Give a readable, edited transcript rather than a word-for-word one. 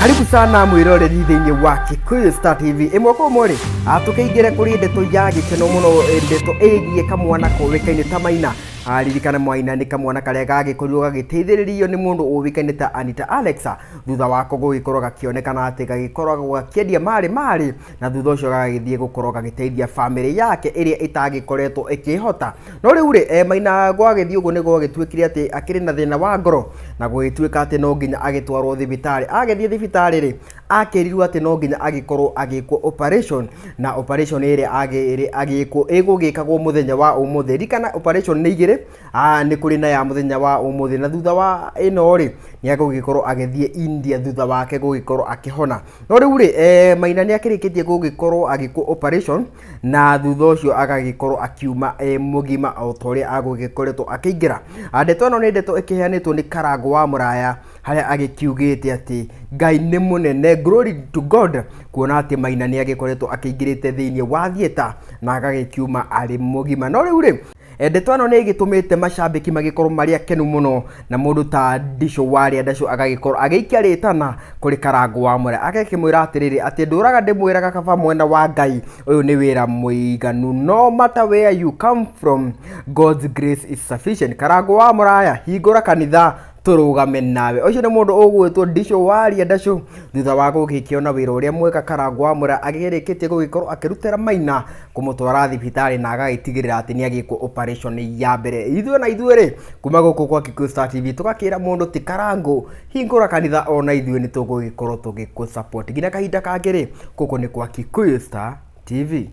Karibu sana mwiroreri thĩinĩ wa Kikuyu Star TV. Ĩmwe kwa ĩmwe rĩ, tũkĩingĩre kũrĩ ndeto ya gĩkeno mũno, ndeto ĩgiĩ kamwana koĩkaine ta Maina. Ririkana Maina nĩ kamwana karĩa gagĩkorirwo gagĩteithĩrĩrio nĩ mũndũ ũĩkaine ta Anita Alexa thutha wako gũgĩkorwo gakĩonekana atĩ gagĩkoragwo gakĩendia marĩ marĩ, na thutha ũcio gagagĩthiĩ gũkorwo gagĩteithia bamĩrĩ yake ĩrĩa ĩtagĩkoretwo ĩkĩhota. No rĩu rĩ, Maina gwagĩthiĩ ũguo nĩ gwagĩtuĩkire atĩ akĩrĩ na thĩna wa ngoro, na gũgĩtuĩka atĩ no nginya agĩtwarwo thibitarĩ. Agĩthiĩ thibitarĩ rĩ, akĩrirwo atĩ no nginya agĩkorwo agĩkwo operation, na operation ĩrĩa agĩkwo ĩgũgĩkagwo mũthenya wa ũmũthĩ. Ririkana operation nĩ igĩrĩ, nĩ kũrĩ na ya mũthenya wa ũmũthĩ, na thutha wa ĩno rĩ, nĩ egũgĩkorwo agĩthiĩ India thutha wake gũgĩkorwo akĩhona. No rĩu rĩ, Maina nĩ akĩrĩkĩtie gũgĩkorwo agĩkwo operation, na thutha ũcio agagĩkorwo akiuma e mũgima o ta ũrĩa agũgĩkoretwo akĩingĩra. Ndeto ĩno nĩ ndeto ĩkĩheanĩtwo nĩ Karangũ wa Mũraya, harĩa agĩkiugĩte atĩ Ngai nĩ mũnene, glory to God, kuona atĩ Maina nĩ agĩkoretwo akĩingĩrĩte thĩinĩ wa theatre na agagĩkiuma arĩ mũgima. No rĩu rĩ, ndeto ĩno nĩ ĩgĩtũmĩte macambĩki magĩkorwo marĩ akenu mũno, na mũndũ ta Ndicũ wa Rĩandacũ agagĩkorwo agĩikia rĩtana kũrĩ Karangũ wa Mũraya, agakĩmwĩra atĩrĩrĩ, atĩ ndũraga ndĩmwĩraga kaba mwena wa Ngai, ũyũ nĩ wĩra mũiganu, no matter where you come from, God's grace is sufficient. Karangũ wa Mũraya, hingũra kanitha tũrũgame nawe. Ũcio nĩ mũndũ ũgwĩtwo Ndicũ wa Rĩandacũ, thutha wa gũgĩkĩona wĩra ũrĩa mwega Karangũ wa Mũraya agĩrĩkĩtie gũgĩkorwo akĩrutĩra Maina, kũmũtwara thibitarĩ na agagĩtigĩrĩra atĩ nĩ agĩkwo operation ya mbere. Ithuĩ na ithuĩ rĩ, kuma gũkũ kwa Kikuyu Star TV tũgakĩra mũndũ ti Karangũ, hingũra kanitha ona ithuĩ nĩ tũgũgĩkorwo tũgĩkũ support. Nginya kahinda kangĩ rĩ, gũkũ nĩ kwa Kikuyu Star TV.